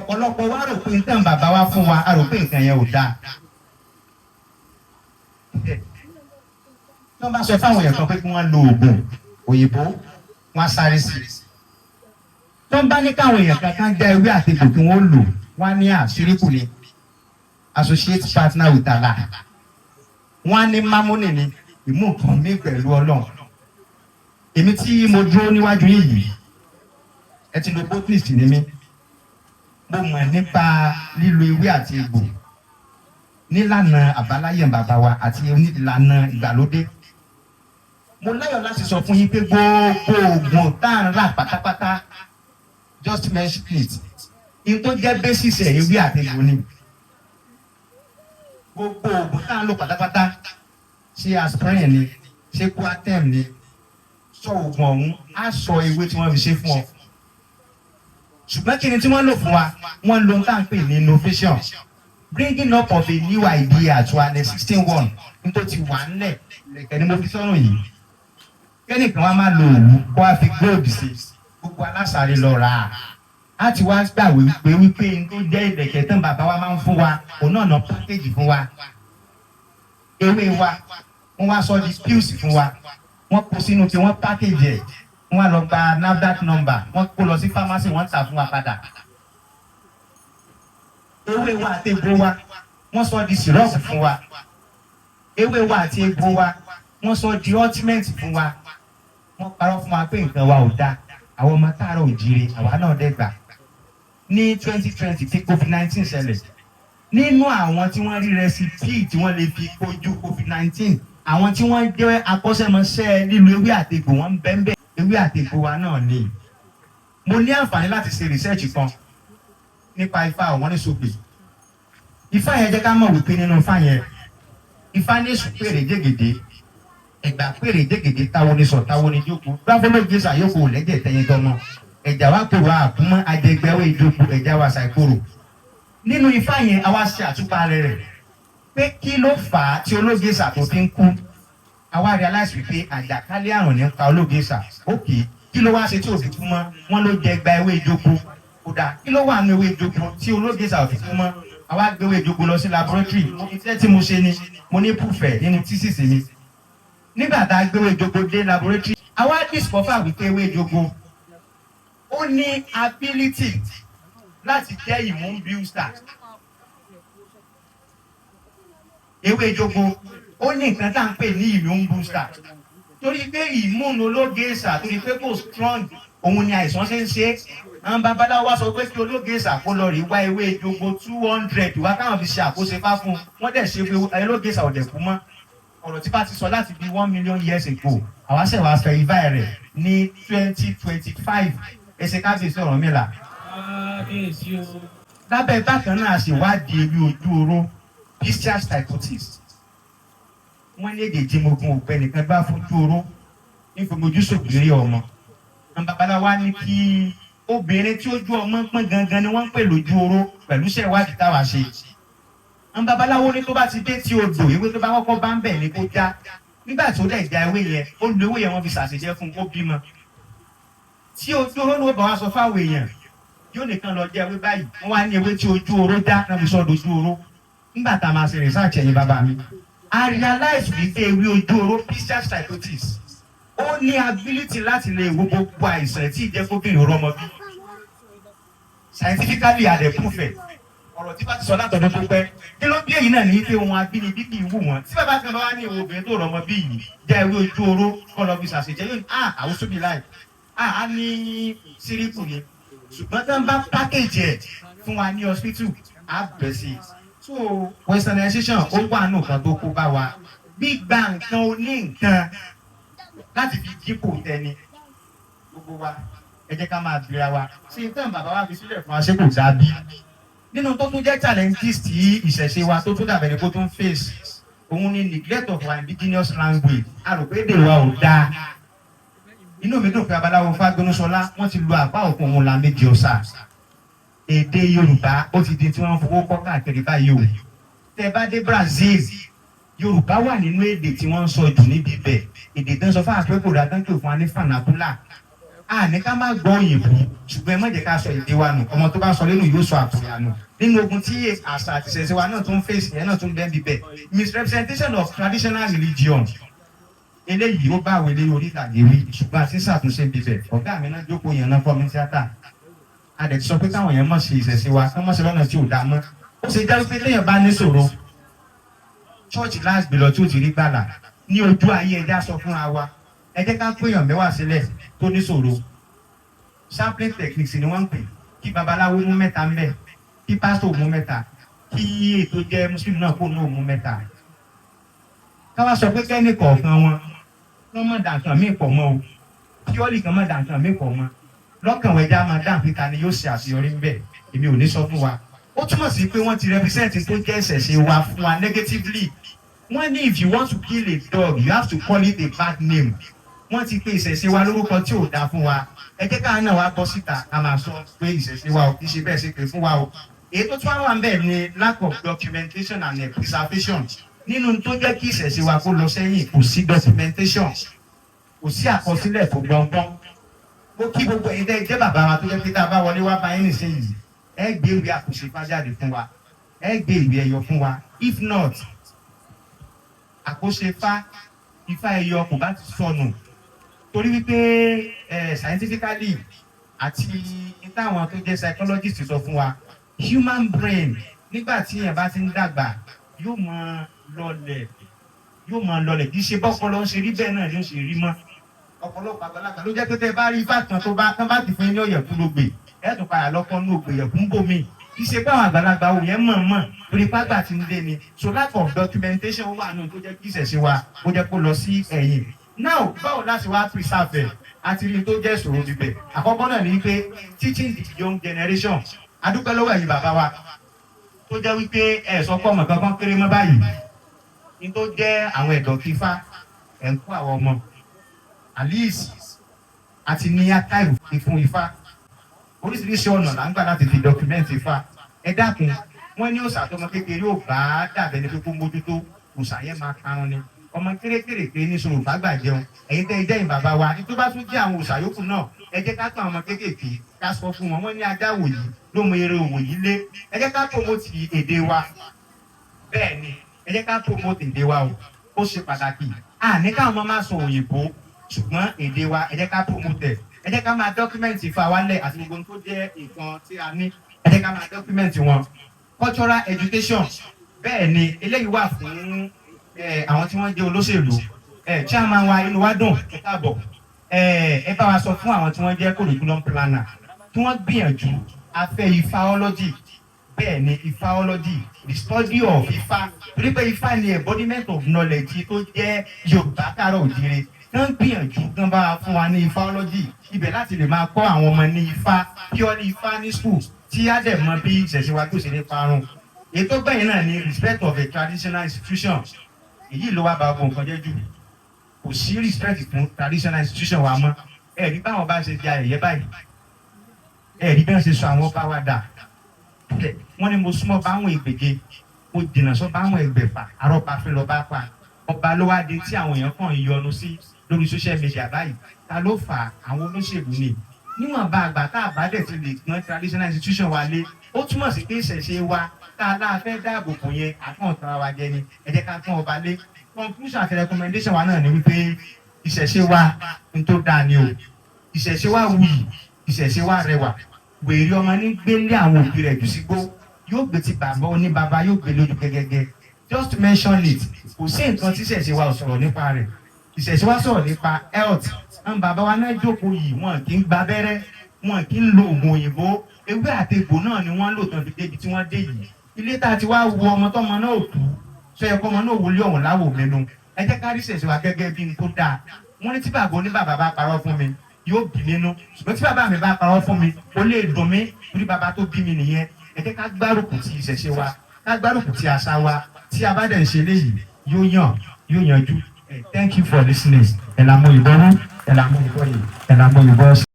Ọ̀pọ̀lọpọ̀ wa rò pé nǹkan bàbá wa fún wa, a rò pé nǹkan yẹn ò dáa. Tí wọ́n bá sọ fáwọn èèyàn kan pé kí wọ́n lo oògùn òyìnbó, wọ́n á sáré sí i. Tí wọ́n bá ní káwọn èèyàn kankan já ewé àti egbò kí wọ́n lò, wọ́n á ní àṣíríkù ni, associate partner with Allah. Wọ́n á ní mámúnì ni, ìmú nǹkan mi pẹ̀lú Ọlọ́run. Èmi tí mo dúró níwájú yìí, ẹ ti lo botanist ní mí. Mo mọ̀ nípa lílo ewé àti egbò nílànà àbáláyé bàbá wa àti ìlànà ìgbàlódé. Mo láyọ̀ láti sọ fún yín pé gbogbo oògùn tá à ń rà pátápátá, just mention it, in tó jẹ́ basis ẹ̀, ewé àti egbò ni. Gbogbo oògùn tá à ń lò pátápátá, ṣé aspirin ni, ṣé Coartem ni, sọ oògùn ọ̀hún, á sọ ewé tí wọ́n fi ṣe fún ọ. Ṣùgbọ́n kí ni tí wọ́n lò fún wa? Wọ́n lo tá à ń pè ní innovation, bringing up of a new idea to an existing one. Nítorí ti wà ńlẹ̀ lẹ̀kẹ́ ni mo fi sọ́rùn yìí. Kẹ́nìkan wa máa lo òwú kó wá fi gold sí, gbogbo alásàárè lọ rà á. Á ti wá gbà wípé n tó jẹ́ ìlẹ̀kẹ̀ tán bàbá wa máa ń fún wa, òun náà ná package fún wa. Ewé wa, wọ́n wá sọ di pills fún wa, wọ́n kó sínú tí wọ́n package ẹ̀, wọ́n wá lọ gba NAFDAC number, wọ́n kó lọ sí pharmacy, wọ́n tà fún wa padà. Ewé wa àti egbò wa, wọ́n sọ di syrup fún wa. Ewé wa àti egbò wa, wọ́n sọ di ointment fún wa. Wọ́n parọ́ fún wa pé nǹkan wa ò dáa. Àwọn ọmọ káàárọ̀ òjìrè, àwa náà dẹ́gbà. Ní 2020 tí COVID-19 ṣẹlẹ̀, nínú àwọn tí wọ́n rí recipe tí wọ́n lè fi kojú COVID-19, àwọn tí wọ́n jẹ́ akọ́ṣẹ́mọṣẹ́ lílo ewé àtegbò, wọ́n ń bẹ́ńbẹ́. Ewé àtegbò wa náà ni. Mo ní àǹfààní láti ṣe research kan nípa Ifá ọ̀wọ́n ní sókè. Ifá yẹn jẹ́ ká mọ̀ wípé nínú Ifá yẹn, Ifá ní èṣù pèrè jẹ́gẹ̀dẹ̀, ẹ̀gbà pèrè jẹ́gẹ̀dẹ̀, táwọn ní sọ, táwọn ní jókòó, gbáfọ́lọ́gẹ́sà yóò lẹ́jẹ̀ tẹ́yìn tọmọ ẹ̀já wa kòrò àkúmọ́ ajẹgbẹ́wé ìjókòó ẹ̀já wa ṣàìkòrò. Nínú Ifá yẹn, àwa ṣe àtúpalẹ̀ rẹ̀ pé kí ló fà á tí ológèsà tó fi ń kú. Àwa realize wípé àjàkálẹ̀ àrùn ní pa ológèsà. Òkè, kí ló wá ṣe tí ò fi kú mọ́? Wọ́n ló jẹ gba ewé ìjókòó. Kódà, kí ló wà nínú ewé ìjókòó tí ológèsà ò fi kú mọ́? Àwa gbé ewé ìjókòó lọ sí laboratory. Iṣẹ́ tí mo ṣe ni mo ní proof ẹ̀ nínú thesis mi. Nígbà tá a gbé ewé ìjókòó dé laboratory, àwa discover wípé ewé ìjókòó, ó ní ability láti jẹ́ immune booster. Ewé ìjókòó, ó ní nǹkan tá à ń pè ní immune booster. Torí pé immune ológeèsà, torí pé kò strong, òun ni àìsàn ṣe ń ṣe. Àwọn babaláwo wá sọ pé kí ológeèsà kó lọ rí wá ewé ìjókòó 200 wá, káwọn fi ṣe àkóso ifá fún un. Wọ́n dẹ̀ ṣe pé ológeèsà ò dẹ̀ kú mọ́. Ọ̀rọ̀ tí bá ti sọ láti bí 1 million years ago, àwa ṣẹ̀ wá verify rẹ̀ ní 2025. Ẹsẹ̀ kábíyèsí Ọ̀rúnmìlà. Kábíyèsí o. Lábẹ́ bákan náà, a sì wádìí ewé ojú oró, Pistia stachyoides. Wọ́n ní èdè jimogun òpẹ nìkan bá fojú oró nífojú sògbéré ọmọ. Àwọn babaláwa ní kí obìnrin tí ojú ọmọ pọ́n gangan ni wọ́n ń pè lójú oró. Pẹ̀lú iṣẹ́ ìwádìí táwa ṣe, àwọn babaláwo ní tó bá ti dé tí odò, ewé tó bá kọ́kọ́ bá ń bẹ̀ ní kó já. Nígbà tó dẹ̀ já ewé yẹn, ó lo ewé yẹn, wọ́n fi ṣàṣejẹ́ fún un, kó bímọ. Tí ojú oró ní ó bá wá sọ fáwọn èèyàn, yóò nìkan lọ jẹ ewé báyìí. Wọ́n wá ní ewé tí ojú oró dá náà fi sọ dojú oró. Nígbà tá a máa ṣe research, ẹ̀yin bàbá mi, a realize wípé ewé ojú oró, Pistia stachyoides, ó ní ability láti lè wo gbogbo àìsàn tí ìjẹ́kóbìnrin rọmọ bí. Scientifically, a dẹ̀ proof ẹ̀. Ọ̀rọ̀ tí bá ti sọ látọ̀dún tó pẹ́, kí ló bí èyí náà ní pé ohun abínibí kì í wù wọ́n. Tí bàbá kan bá wá ní ìwọ obìnrin tó rọmọ bí yìí, jẹ́ ewé ojú oró kọ́ lọ fi ṣàṣejẹ́, yóò ní ah, àwòsùn bí láì ah, á ní síríkù ni. Ṣùgbọ́n tí wọ́n bá package ẹ̀ fún wa ní hospital, á bẹ̀ sí i. So westernization, ó wà nù kan tó kó bá wa, gbígba nǹkan oní nǹkan láti fi dípò tẹni. Gbogbo wa, ẹ jẹ́ ká máa bira wa ṣé nǹkan bàbá wa fi sílẹ̀ fún wa, ṣé kò dáa bí? Nínú tó tún jẹ́ challenges tí ìṣẹ̀ṣe wa tó tún dàbẹ̀ ni kó tún face, òun ni neglect of our indigenous language. A rò pé èdè wa ò dáa. Inú mi dùn pé babaláwo Fágbénúsọlá, wọ́n ti lu àpá òkun òun la méjì ọ̀sà. Èdè Yorùbá, ó ti di tí wọ́n ń fowó kọ́ káàkiri báyìí o. Tẹ́ bá dé Brazil, Yorùbá wà nínú èdè tí wọ́n ń sọ jù níbi bẹ̀. Èdè tó ń sọ fún àpé kò dáa tán kí òfin wa ní vernacular. A ní ká má gbọ́ òyìnbó, ṣùgbọ́n ẹ má jẹ́ ká sọ èdè wa nù. Ọmọ tó bá sọ lẹ́nu yóò sọ àkùrẹ́ nù. Nínú ogun tí àṣà àti ìṣẹ̀ṣe wa náà tún fèsì yẹn náà tún bẹ́ẹ̀ bíbẹ̀, misrepresentation of traditional religion. Eléyìí ó bá àwọn eléyìí orí ìtàgé wí, ṣùgbọ́n àti ṣàtúnṣe bíbẹ̀. Ọ̀gá mi náà jókòó yẹn náà fọ́ mi tíátà. A dẹ̀ ti sọ pé káwọn yẹn mọ̀ ṣe ìṣẹ̀ṣe wa, kán mọ̀ ṣe lọ́nà tí ò dáa mọ́. Ó ṣe jẹ́ pé téèyàn bá ní ṣòro, church láti lọ tí ó ti rí gbàlà ní ojú ayé. Ẹja sọ fúnra wa, ẹ jẹ́ ká péyàn 10 sílẹ̀ tó ní ṣòro. Sampling techniques ni wọ́n ń pè. Kí babaláwo mú 3 ń bẹ̀, kí pásítọ̀ mú 3, kí ètò jẹ́ muslim náà kó náà mú 3. Káwá sọ pé kẹ́ni kọ̀ọ̀kan wọn wọ́n mọ̀ dàǹkan míì pọ̀ mọ́ o, purely kan mọ̀ dàǹkan míì pọ̀ mọ́ lọ́kàn wẹ̀já máa dáhùn pé ta ni yóò ṣe àṣeyọrí ń bẹ̀. Èmi ò ní sọ fún wa. Ó túmọ̀ sí pé wọ́n ti represent tó jẹ́ ìṣẹ̀ṣe wa fún wa negatively. Wọ́n ní if you want to kill a dog, you have to call it a bad name. Wọ́n ti pe ìṣẹ̀ṣe wa lórúkọ tí ò dáa fún wa. Ẹ jẹ́ káà náà wá bọ́ síta, ká máa sọ pé ìṣẹ̀ṣe wa ò kì í ṣe bẹ́ẹ̀ ṣe pé fún wa o. Èyí tó tún wá wà ń bẹ̀ ni lack of documentation and preservation. Nínú tó jẹ́ kí ìṣẹ̀ṣe wa kó lọ sẹ́yìn, kò sí documentation, kò sí àkọsílẹ̀ tó gbọ̀ngbọ̀n. Mo kí gbogbo ẹ̀yin tẹ́ jẹ́ bàbá wa tó jẹ́ pé tá a bá wọlé wá bá yín nísìnyìí, ẹ gbé ìwé àkọsífá jáde fún wa, ẹ gbé ìwé ẹyọ fún wa. If not, àkóṣefá ifá ẹyọ kò bá ti sọnù, torí wípé scientifically àti táwọn tó jẹ́ psychologist sọ fún wa, human brain, nígbà tí èèyàn bá ti ń dàgbà, yóò máa lọlẹ̀, yóò máa lọlẹ̀. Kì í ṣe bọ́pọ̀ ló ń ṣe rí bẹ́ẹ̀ náà ni ó ṣe rí mọ́. Ọ̀pọ̀lọpọ̀ àgbàlagbà ló jẹ́ pé tẹ́ bá rí ifá kan tó bá tán bá ti fún yín ní ọ̀yẹ̀kú ló gbè, ẹ̀ tún padà lọ́kọ́ ní ògbè yẹ̀kú ń bò mí. Kì í ṣe pé àwọn àgbàlagbà wò yẹn mọ̀ mọ̀ torí pàgbà ti ń dé ni. So lack of documentation wà nù tó jẹ́ kí ìṣẹ̀ṣe wa ó jẹ́ kó lọ sí ẹ̀yìn. Now, báwo láti wá preserve ẹ̀? Àti rí tó jẹ́ ìṣòro bíbẹ̀. Àkọ́kọ́ náà ni pé teaching the young generation. Adúpẹ́ lọ́wọ́ ẹ̀yin bàbá wa tó jẹ́ wípé ẹ̀ sọ pé ọmọ kankan kéré mọ́ báyìí ní tó jẹ́ àwọn ẹ̀dọ̀ fífá ẹ̀ ń kó àwọn ọmọ. At least àti ní archive fún ifá. Oríṣiríṣi ọ̀nà là ń gbà láti fi document ifá. Ẹ dákun, wọ́n ní òòṣà tọmọ kékeré ò bá dàbẹ̀ ní pé kó mójútó, òòṣà yẹn máa parun ni. Ọmọ kérékèrèké ní sọ̀rọ̀ fàgbà jẹun. Ẹ̀yin tẹ́ ẹ jẹ́ ìbàbá wa ní tó bá tún jẹ́ àwọn òòṣà yòókù náà, ẹ jẹ́ ká tó àwọn ọmọ kéékèèké, ká sọ fún wọn. Wọ́n ní ajá wòyí ló mọ eré òwò yìí lé. Ẹ jẹ́ ká promote èdè wa. Bẹ́ẹ̀ ni, ẹ jẹ́ ká promote èdè wa o, ó ṣe pàtàkì. Àní káwọn ọmọ máa sọ òyìnbó, ṣùgbọ́n èdè wa, ẹ jẹ́ ká promote ẹ̀. Ẹ jẹ́ ká máa document ifá wálẹ̀ àti gbogbo ohun tó jẹ́ nǹkan tí a ní. Ẹ jẹ́ ká máa document wọn. Cultural education, bẹ́ẹ̀ ni, eléyìí wà fún àwọn tí wọ́n jẹ́ olóṣèlú. Chairman wa, inú wa dùn, ẹ káàbọ̀. Ẹ bá wa sọ fún àwọn tí wọ́n jẹ́ curriculum planner tí wọ́n gbìyànjú. A fẹ́ ifáology. Bẹ́ẹ̀ ni, ifáology, the study of ifá, torí pé ifá ni embodiment of knowledge tó jẹ́ Yorùbá káàárọ̀ òjìrè. Kán gbìyànjú, kán bá wa fún wa ní ifáology ibẹ̀ láti lè máa kọ́ àwọn ọmọ ní ifá, purely ifá ní school, tí á dẹ̀ mọ bí ìṣẹ̀ṣe wa tó ṣe ní parun. Ètò gbẹ̀yìn náà ni respect of a traditional institution. Èyí ló wá ba gbogbo nǹkan jẹ́ jù. Kò sí respect fún traditional institution wa mọ́. Ẹ̀rí báwọn bá ṣe di ayẹyẹ báyìí, ẹ̀rí bí wọ́n ṣe sọ àwọn ọba wa dà. Wọ́n ní mo súnmọ́ báwọn ìgbèje, mo jìnnà sọ báwọn ẹgbẹ̀fà, arọ́ba fẹ́ lọ bá pa ọba. Ló wá dé tí àwọn èèyàn kàn ń yọnu sí lórí social media báyìí. Ta ló fà á? Àwọn olóṣèlú ni. Níwọ̀nba àgbà tá a bá dẹ̀ ti lè gbọ́n traditional institution wa lé, ó túmọ̀ sí pé ìṣẹ̀ṣe wa tá a láà fẹ́ dáàbò bò yẹn, àkàn tara wa jẹ ni. Ẹ jẹ́ ká tún ọba lé. Conclusion àti recommendation wa náà ni wípé ìṣẹ̀ṣe wa ń tó dáa ni o. Ìṣẹ̀ṣe wa wuyì, ìṣẹ̀ṣe wa rẹwà. Wèrè ọmọ ní gbélé àwọn òbí rẹ̀ jù sígbó, yóò gbé ti bàbá oníbàbá, yóò gbé lójú gẹ́gẹ́gẹ́. Just to mention it, kò sí nǹkan tí ìṣẹ̀ṣe wa ò sọ̀rọ̀ nípa rẹ̀. Ìṣẹ̀ṣe wa sọ̀rọ̀ nípa health. Àwọn bàbá wa náà jókòó yìí, wọn kì í gba abẹ́rẹ́, wọn kì í lo oògùn òyìnbó. Ewé àti egbò náà ni wọ́n lò tán fi débi tí wọ́n dé yìí. Ilé tá a ti wá wo ọmọ tọmọ náà ò kú, sọ yẹ kó ọmọ náà wọlé ọ̀hún láwò mẹ́nu. Ẹ jẹ́ ká rí ìṣẹ̀ṣe wa gẹ́gẹ́ bí n tó dáa. Wọ́n ní tí bàbá oníbàbá bá parọ́ fún mi, yóò bí nínú, ṣùgbọ́n tí bàbá mi bá parọ́ fún mi, ó lè dùn mí, torí bàbá tó bí mi nìyẹn. Ẹ jẹ́ ká gbárùkù ti ìṣẹ̀ṣe wa, ká gbárùkù ti àṣà wa. Tí a bá dẹ̀ ń ṣe léyìí, yóò yàn, yóò yanjú. Thank you for listening. Ẹ̀ là mọ ìbọn, ẹ̀ là mọ ìbọn yìí, ẹ̀ là mọ ìbọn.